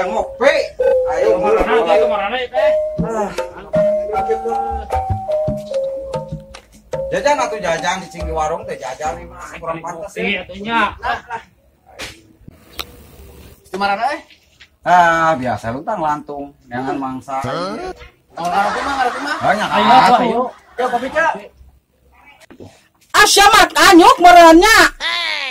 Hayang ngopi. Ayo kemana teh? Jajan atuh jajan di cinggi warung teh jajan nih mah kurang pantas ya. Atunya. Lah. Kumaha euy? Ah, biasa luntang lantung, jangan mangsa. Oh, ngaropi mah, Banyak. Ayo. Yo kopi cak. Asya mah anyuk meureunnya.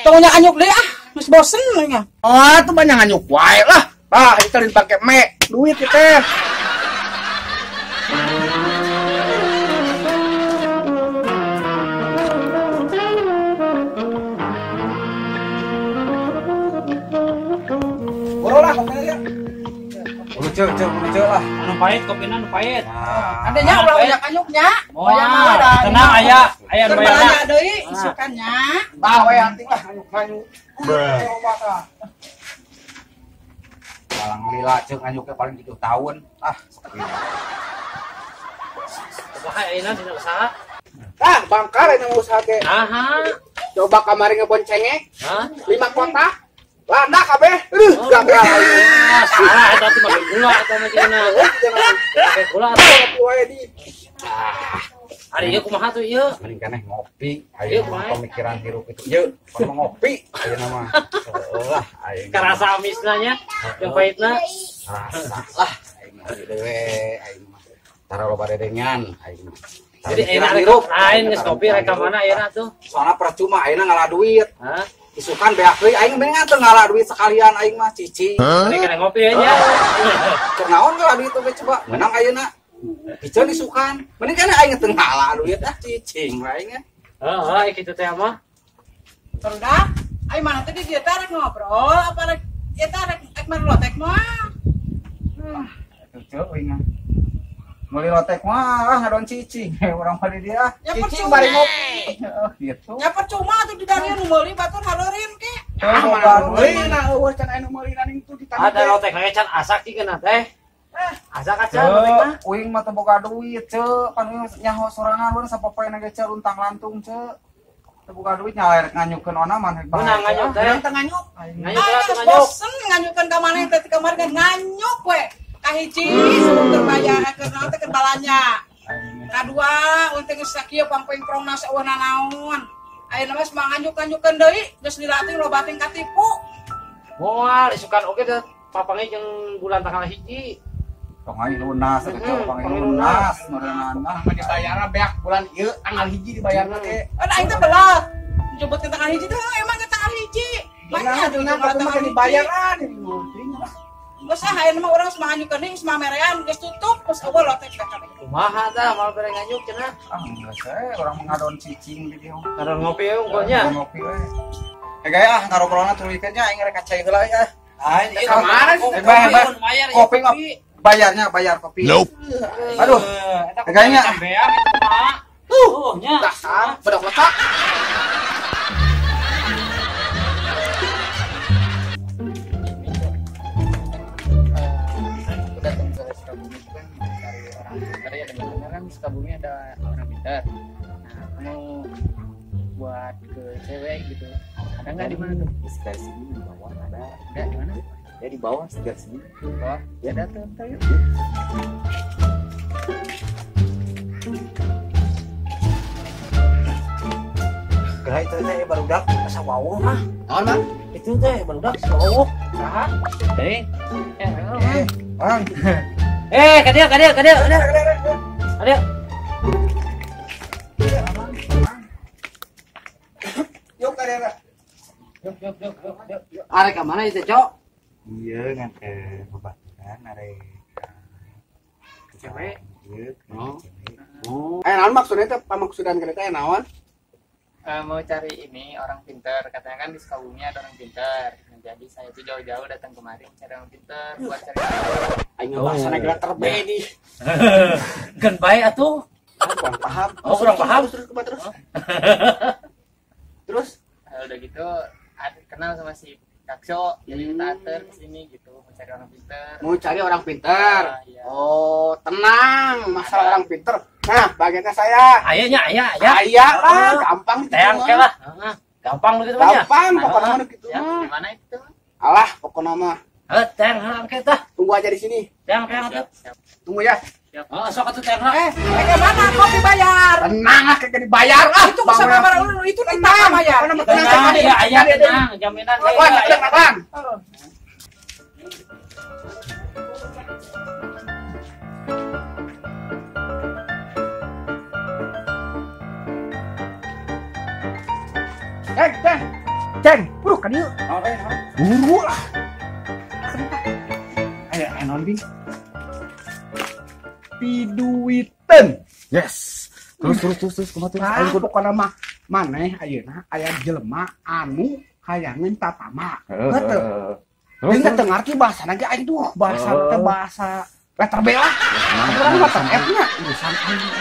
Tong nya anyuk deui ah, geus bosen nya. Oh, tuh banyak anyuk wae lah. Ah, itu lain pake me, duit ieu teh. Boro lah kopinya ya. Lucu lah. Anu pahit kopina anu pahit. Adanya ulah banyak anyuknya. Moal. Tenang aya, aya nu bayar deui isukannya. Bah we anting lah anyuk-anyuk. Alang lila ceuk anyuknya paling 7 tahun. Ah, sepi. Kumaha ayeuna dina usaha? Ah, bangkar ayeuna usaha teh. Aha. Coba kamari ngeboncengek. Hah? 5 kotak. Landa kabeh. Aduh, gagal. Salah eta teh make gula eta mah cenah. Make gula atuh wae di. Ari ieu kumaha tuh ieu? Mending keneh ngopi. Ayo pemikiran hirup itu ieu, kono ngopi ayeuna mah. Heueuh lah aing. Karasa amisna nya, jeung pahitna. Rasa lah aing mah dewe aing mah. Tara loba dedengan aing mah. Jadi ayeuna hirup lain geus ngopi rek ka mana ayeuna tuh? Soalna percuma ayeuna ngalah duit. Hah? Isukan beak deui aing mendingan teu ngalah duit sekalian aing mah cicing. Rek keneh ngopi nya. Keur naon ngalah duit oge coba menang ayeuna. Piceun isukan. Mending keneh aing teu ngalah duit ah cicing we aing. Heeh, kitu teh mah. Barudak, aing mana teh di dieu teh rek ngobrol apa rek ieu teh rek mana lotek mah. Atuh ceu aing. Meuli lotek mah ngadon cicing urang mah di dieu. Cicing bari ngopi. Heeh gitu. Ya percuma atuh di dieu nu meuli batur haleureun ke. Ah, meuli eueuh can aya nu meuli ning tuh di tanah. Ada lotek lagi can asak ieu geuna teh. Asak acan lotek mah. Uing mah teu boga duit ceu, pan uing nyaho sorangan urang sapopoena ge ceu luntang lantung ceu. Teu boga duit nyaler nganyukeun ona mah rek Menang nganyuk teh. Teu nganyuk. Nganyuk teh nganyuk. Bosen nganyukeun ka maneh teh kamari nganyuk we. Kahiji sebelum terbayar keur naon teh keur balanja. Kadua untung geus sakieu pangpengprongna saueuh nanaon. Ayeuna mah mah nganyuk-nganyukeun deui geus dilatih loba ting katipu. Moal isukan oge teh papange jeung bulan tanggal 1. Tong aing lunas atuh ceu pange lunas meureunana. Mah dibayarna beak bulan ieu tanggal 1 dibayarna teh. Ada aing teh belat. Jemput ke tanggal 1 teh emang ke tanggal 1. Banyak tanggal 1 dibayaran. Geus ah ayeuna mah urang geus nganyukeun deui geus mamerean geus tutup geus eueuh lotek teh kabeh. Kumaha tah mal bere nganyuk cenah? Ah geus we urang ngadon cicing di dieu. Ngadon ngopi we unggulnya. Ngopi we. Eh gaya ah ngarobrolna tuluykeun nya aing rek ka cai heula ya. Aing ka mana sih? Kopi mah bayarnya bayar kopi. Aduh. Gayanya. Tuh nya. Dasar bedok letak. Sukabumi ada orang pintar. Nah, aku mau buat ke cewek gitu. Ada nggak di mana tuh? Di sekitar sini di bawah ada. Ada di mana? Ya di bawah sekitar sini. Di bawah. Ya ada tuh, ntar yuk. Gerai itu teh barudak asa wawuh ah. Naon, Bang? Itu teh barudak asa wawuh. Saha? Eh, Bang. Eh, ka dieu, ka dieu, ka dieu, ka dieu. Ayo. Yuk ka dieu. Yuk, yuk, yuk, yuk. Arek ka mana ieu teh, Cok? Iya ngan ke babaturan arek ke cewek. Ieu ke cewek. Oh. Aya naon maksudnya teh pamaksudan ka teh naon? Mau cari ini orang pintar, katanya kan di Sukabumi ada orang pintar. Nah, jadi saya tuh jauh-jauh datang kemari cari orang pintar buat cari. Aing bahasana geura terbedi. Geun bae atuh. Kurang paham. Oh, kurang paham. Terus terus. Terus udah gitu kenal sama si Kakso, jadi kita antar ke sini gitu, mau cari orang pintar. Mau cari orang pintar. Nah, iya. Oh, tenang, masalah orang pintar. Nah, bagiannya saya. Ayahnya, ayah, ayah. Ayah lah, gampang. Teang ke lah. Gampang begitu mah. Gampang, pokoknya mah gitu mah. Di mana itu? Alah, pokoknya mah. Heuh, teng heula engke tah. Tunggu aja di sini. Teng teng atuh. Tunggu ya. Heeh, sok atuh teng heula. Ke mana kopi bayar? Tenang ah, kagak dibayar ah. Itu sama itu kita bayar. Tenang, ya aya tenang, jaminan. Wah, tenang. Ceng, ceng, ceng, buru kan yuk. Buru lah. Ayo, naon bing? Piduiten. Yes. Terus kumaha tuh? Ah, pokona mah maneh ayeuna aya jelema anu hayangeun tatama. Heuh. Deung teu ngarti bahasana ge aing tuh, bahasa teh bahasa letter B lah. Urang letter F nya urusan aing eta.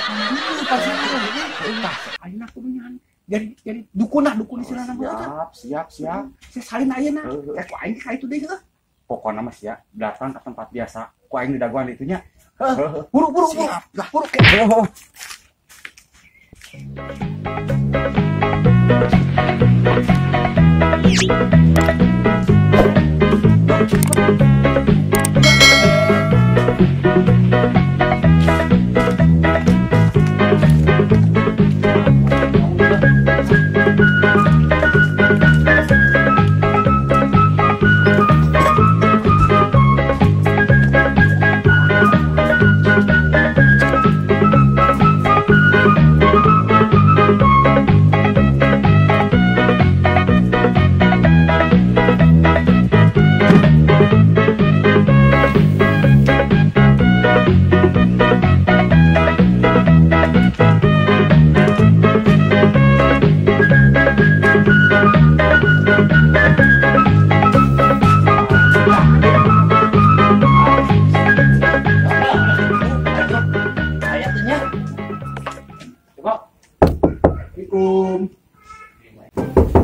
Tah, ayeuna kudu nyahan. Jadi dukun lah, dukun istilahna mah. Siap, siap, siap. Saya salin ayeuna. Kayak ku aing ka itu deui heuh. Pokona mah sia datang ke tempat biasa. Ku aing didagoan ditu nya. Buru, buru, buru. Lah, buru.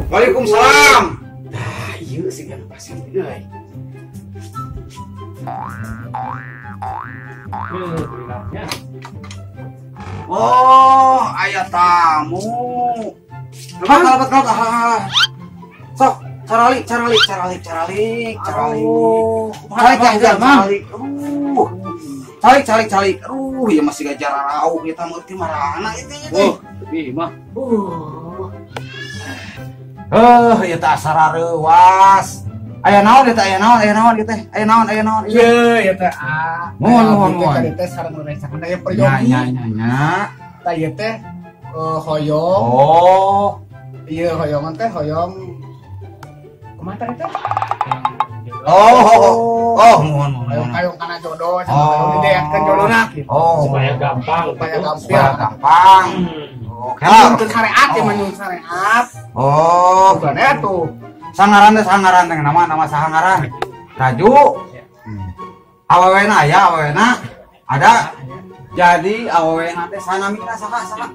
Waalaikumsalam. Tah, ieu sih yang pasti euy. Oh, aya tamu. Lebat, lebat, lebat. Sok, caralik, caralik, caralik, caralik, caralik. Calik, calik, calik. Calik, calik, calik. Aduh, ya masih gajar rauh kita ngerti marana itu. Oh, lebih mah. Heuh, ieu teh asara reuwas. Aya naon ieu teh, aya naon, aya naon ieu teh. Aya naon, aya naon. Ieu ieu teh ah. Mohon, mohon, mohon. Teh sareng rencana aya peryogi. Nya, nya, nya. Tah ieu teh hoyong. Oh. Ieu hoyongan teh hoyong kumaha teh teh? Oh, oh, oh, mohon, mohon. Hoyong kana jodoh, sama hoyong dideatkeun jodohna gitu. Oh, supaya gampang, supaya gampang. Supaya gampang. Oke. Nyunkeun syariat ya, mah nyun syariat. Oh, bukannya tuh. Sangaran teh sangaran teh nama nama saha ngaran? Raju. Awewena aya, awewena ada. Jadi awewena teh sanamina saha saha?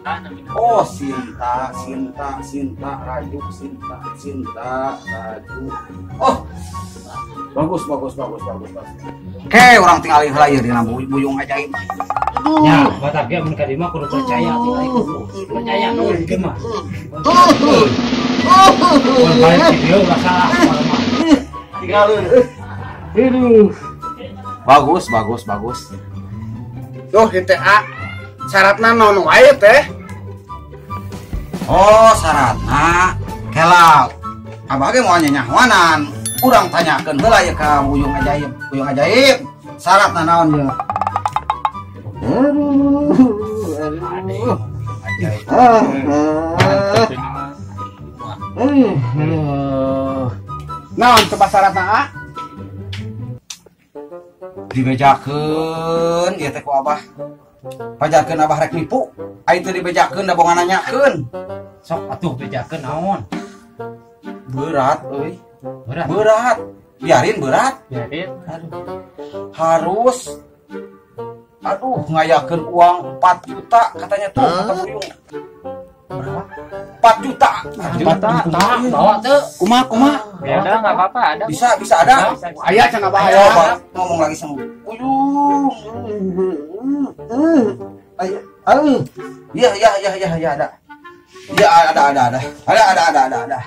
Oh, Sinta, Sinta, Sinta, Raju, Sinta, Sinta, Raju. Oh. Bagus, bagus, bagus, bagus, bagus. Oke, urang tinggalin heula ieu dina buyung ajaib. Ya, batak ge mun ka dieu mah kudu percaya tinggal kudu percaya nu ieu mah. Mun balik di dieu ulah salah mah. Tinggalin. Aduh. Bagus, bagus, bagus. Tuh ieu teh A. Syaratna naon wae teh? Oh, syaratna kela. Abah ge moal nyanyahoanan. Urang tanyakeun heula ieu ka Buyung Ajaib. Buyung Ajaib, syaratna naon ieu? Aduh, aduh. Ajaib. Naon coba syaratna A? Dibejakeun ieu teh ku Abah. Pajarkeun Abah rek nipu, aing teu dibejakeun da bongan nanyakeun. Sok atuh bejakeun naon? Berat euy. Berat. Berat. Biarin berat. Biarin. Aduh. Harus aduh ngayakeun uang 4 juta katanya tuh kata Buyung. Berapa? 4 juta. 4 juta. Bawa tuh. Kumaha kumaha? Ya udah enggak apa-apa, ada. Bisa, bisa ada. Aya cenah bah aya. Ngomong lagi sama Buyung. Ayo. Ayo. Iya, iya, iya, iya, iya ada. Iya, ada, ada, ada. Ada, ada, ada, ada, ada.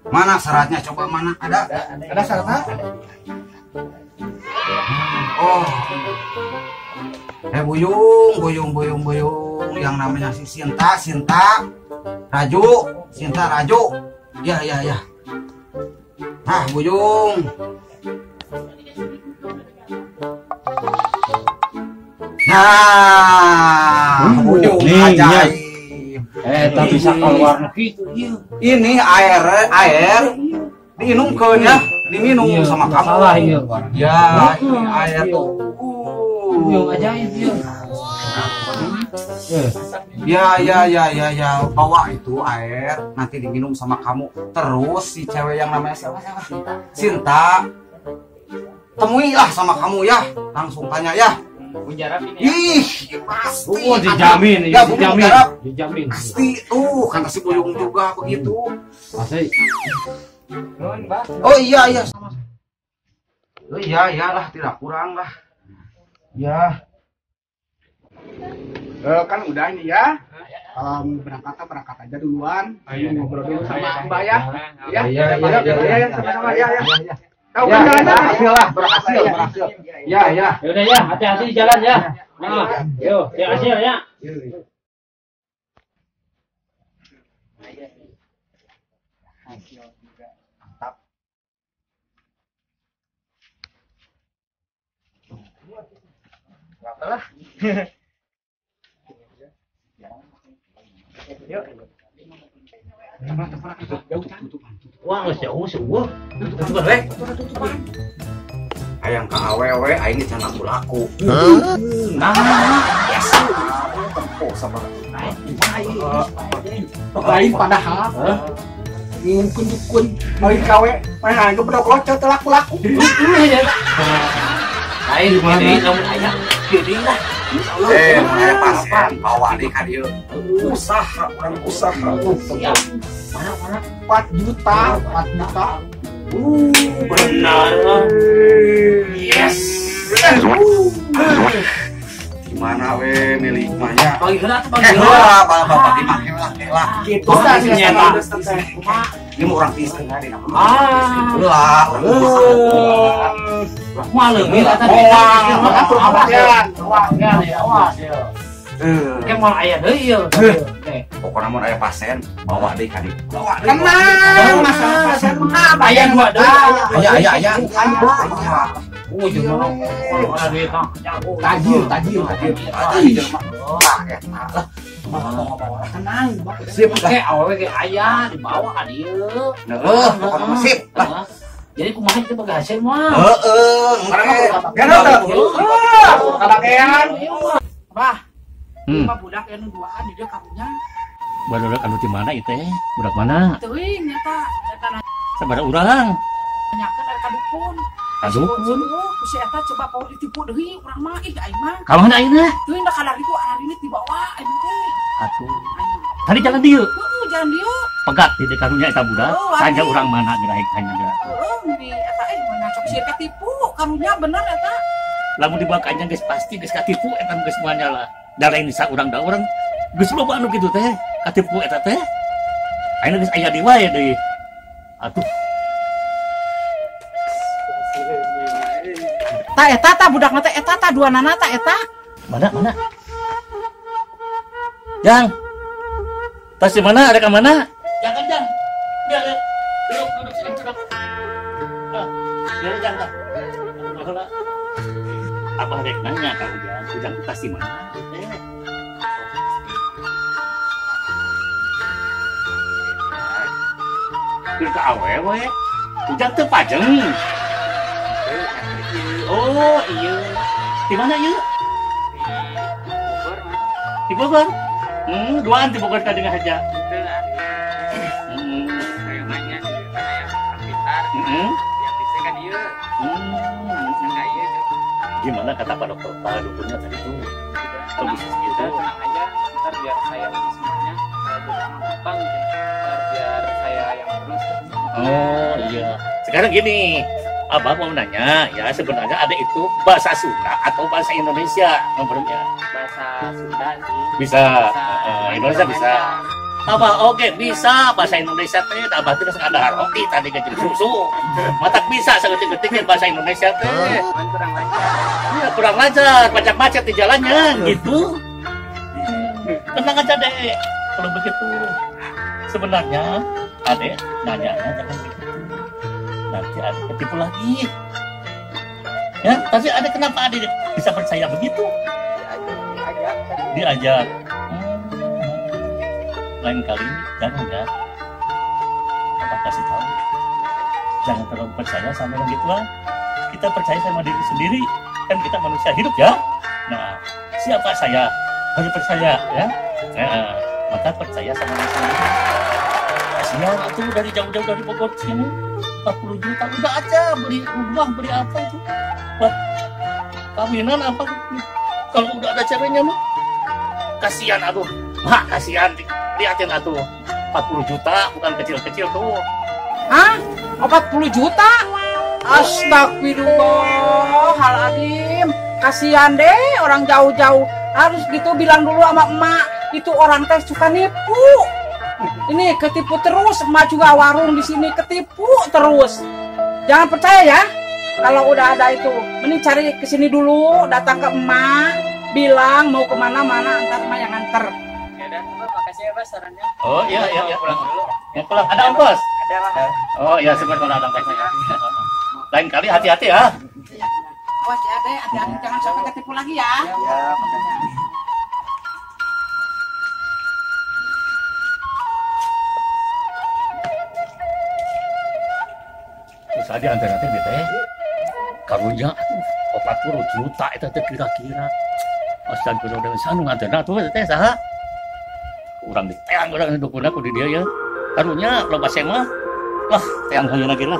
Mana syaratnya? Coba mana? Ada? Ada syaratnya? Oh. Buyung, buyung, buyung, buyung. Yang namanya si Sinta, Sinta Raju, Sinta Raju. Ya, ya, ya. Nah, Buyung. Nah, Buyung ajaib. Tak bisa keluar gitu. Ini air diinumkeun ya, diminum sama kamu. Salah iya. Ya, ini air tuh. Buyung ajaib ya. Ya, ya, ya, ya, ya, bawa itu air nanti diminum sama kamu. Terus si cewek yang namanya siapa? Sinta. Temuilah sama kamu ya, langsung tanya ya. Mujarab ini ya. Ih, pasti. Oh, dijamin, ya, dijamin. Dijamin. Pasti tuh, kata si Buyung juga begitu. Pasti. Oh iya, iya. Oh iya, iyalah, tidak kurang lah. Ya. Kan udah ini ya. Kalau berangkat aja duluan. Ayo ngobrol dulu sama Mbak ya. Ya, ya, ya, sama-sama ya, ya. Tahu kan jalannya? Berhasil lah, berhasil, berhasil. Ya, ya. Ya udah ya, hati-hati di jalan ya. Nah, yuk, ya hasil ya. Hasil juga. Mantap. Enggak lah. Yuk. Wah, geus jauh seueuh. Tutupan we. Tutupan. Hayang ka awewe aing can laku-laku. Nah, yes. Tempo sama. Lain padahal. Ngungkun dukun lain kawe, mana aing bedok locot teu laku-laku. Lain gini lamun aya kieu lah. Mana pasien bawa deui ka dieu. Usaha, urang usaha. Siap. Mana 4 juta, 4 juta. Benar. Yes. Gimana we milik mah ya? Bagi heula atuh bagi heula. Bagi mah heula lah. Kitu tah sia teh. Ini mah urang tiis teh dina. Ah. Heula, urang tiis. Moal leungit eta. Moal. Awas ya. Kayak moal aya deui ieu. Pokokna mun aya pasien bawa deui ka dieu. Bawa deui. Tenang, masalah pasien mah aya dua deui. Aya aya aya. Oh, jelema mana duit mah. Tajir, tajir, tajir. Tajir jelema. Tah eta lah. Tenang, sip lah. Kayak awewe ge aya dibawa ka dieu. Heeh, pokokna mah sip lah. Jadi kumaha itu bagi hasil mah. Heeh, engke. Kabagean. Bah. Lima budak anu duaan di dieu karunya. Barudak anu di mana ieu teh? Budak mana? Teuing nyata eta sabaraha urang? Nanyakeun ari ka dukun. Ka dukun? Ku si eta coba poho ditipu deui urang mah ih aing mah. Ka mana ayeuna? Teuing da kadar itu ararine dibawa aing teh. Atuh. Tadi jalan dieu. Heeh, jalan dieu. Pegat di karunya eta budak. Saja urang mana geura hanya geura. Heeh, di eta mana sok sieun katipu karunya bener eta. Lamun dibawa ka anjang geus pasti geus katipu eta geus moal nyala. Da lain bisa urang da urang geus loba anu kitu teh katipu eta teh. Ayeuna geus aya di wae deui. Atuh. Ta eta ta budakna teh eta ta duanana ta eta. Mana mana? Jang. Tas di mana? Ada ke mana? Jangan, Jang. Biar duduk, duduk sini, duduk. Ah, biar Jang, tah. Abah rek nanya ka Ujang, Ujang tas di mana? Keur ka awewe. Ujang teu pajeng. Oh, iya. Di mana ieu? Di Bogor, Mas. Di Bogor? Duaan di Bogor ka dengar aja. Saya nanya di sana yang orang pintar. Yang bisa kan ieu. Bisa ieu. Gimana kata Pak Dokter, Pak dukunnya tadi tuh? Sudah, tenang, sudah, tenang aja. Ntar biar saya urus semuanya. Saya juga gampang, ntar biar saya yang urus. Oh iya. Sekarang gini, Abah mau nanya ya, sebenarnya ada itu bahasa Sunda atau bahasa Indonesia nomornya? Bahasa Sunda sih. Bisa, Indonesia bisa. Abah oke bisa bahasa Indonesia teh, abah teh geus ngadahar roti tadi ke susu. Matak bisa saeutik-eutik bahasa Indonesia teh. Kurang lancar. Iya, kurang lancar, macet-macet di jalannya gitu. Tenang aja deh. Kalau begitu sebenarnya adek nanyanya jangan begitu. Nanti adek ketipu lagi. Ya, tapi adek kenapa adek bisa percaya begitu? Diajak. Lain kali jangan ya. Abah kasih tahu. Jangan terlalu percaya sama orang gituan. Kita percaya sama diri sendiri. Kan kita manusia hidup ya. Nah, siapa saya harus percaya ya. Nah, maka percaya sama diri sendiri. Kasihan tuh dari jauh-jauh dari Bogor sini 40 juta udah aja beli rumah, beli apa itu buat kawinan apa kalau udah ada ceweknya mah. Kasihan atuh. Mak kasihan liatin atuh 40 juta bukan kecil-kecil tuh. Hah? 40 juta? Astagfirullahaladzim. Kasihan deh orang jauh-jauh. Harus gitu bilang dulu sama emak. Itu orang teh suka nipu. Ini ketipu terus, emak juga warung di sini ketipu terus. Jangan percaya ya. Kalau udah ada itu, mending cari ke sini dulu, datang ke emak, bilang mau kemana-mana, antar emak yang nganter. Ya udah, makasih ya Pak sarannya. Oh iya iya iya. Pulang dulu. Ya pulang. Ada ongkos? Ada lah. Oh iya, sebentar ada ongkosnya. Lain kali hati-hati ya. Iya. Awas ya deh, hati-hati jangan sampai ketipu lagi ya. Iya, makasih. Terus aja antara teh teh. Karunya 40 juta itu teh kira-kira. Astagfirullah sanu nganterna tuh teh saha? Urang diteang urang dukuna ku di dia ya. Karunya loba semah. Lah, teang hayeuna ge lah.